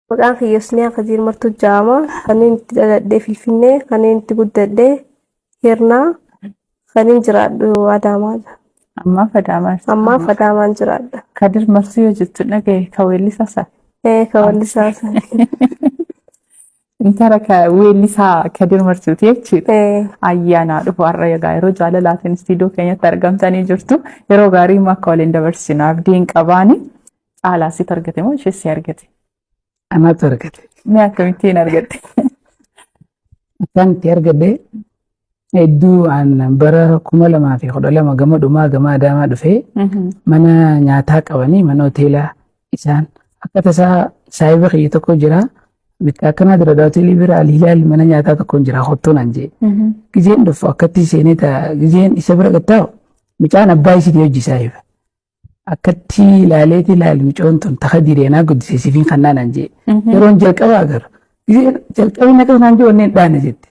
Maqaan kiyya Husniyaa Kadiir Martuu jedhama. Kanneen itti dhaladhee Finfinnee, kanneen itti guddadhee Hirnaa, kanneen jiraadhu Adaamaadha. Ammaaf Adaamaa jirta. Ammaaf Adaamaan jiraadha. Kadir Marsuu yoo jettu dhagaye ka weellisaa sana. Ee, ka weellisaa sana. Intala ka weellisaa Kadir Marsuuti jechuudha. Ee. Ayyaanaa dhufu har'a egaa yeroo jaalalaatiin istiidiyoo keenyatti argamtanii jirtu. Yeroo gaarii immoo akka waliin dabarsinu abdiin qabaani. Caalaa situ argate moo ishee si argate? Anatu argate. Mee akkamittiin argatte? Akkaan itti argadhe hedduu an bara 2012 gama dhumaa gama Adaamaa dhufee mana nyaataa qabanii mana hoteelaa isaan akka tasaa saahiba kiyya tokko jira. Bikka akkanaa dura hoteelii bira Alhilaal mana nyaataa tokko jira kottuu naan jee. Gizeen dhufu akkatti seenee ta'a gizeen isa bira gattaa'u mucaan abbaa isiitii hojii saahiba. Akkatti ilaaleeti ilaali mucoon tun taka direenaa guddise sifiin kannaa naan jee. Yeroon jalqaba agarru. Jalqabni akka naan jee onneen dhaane jette.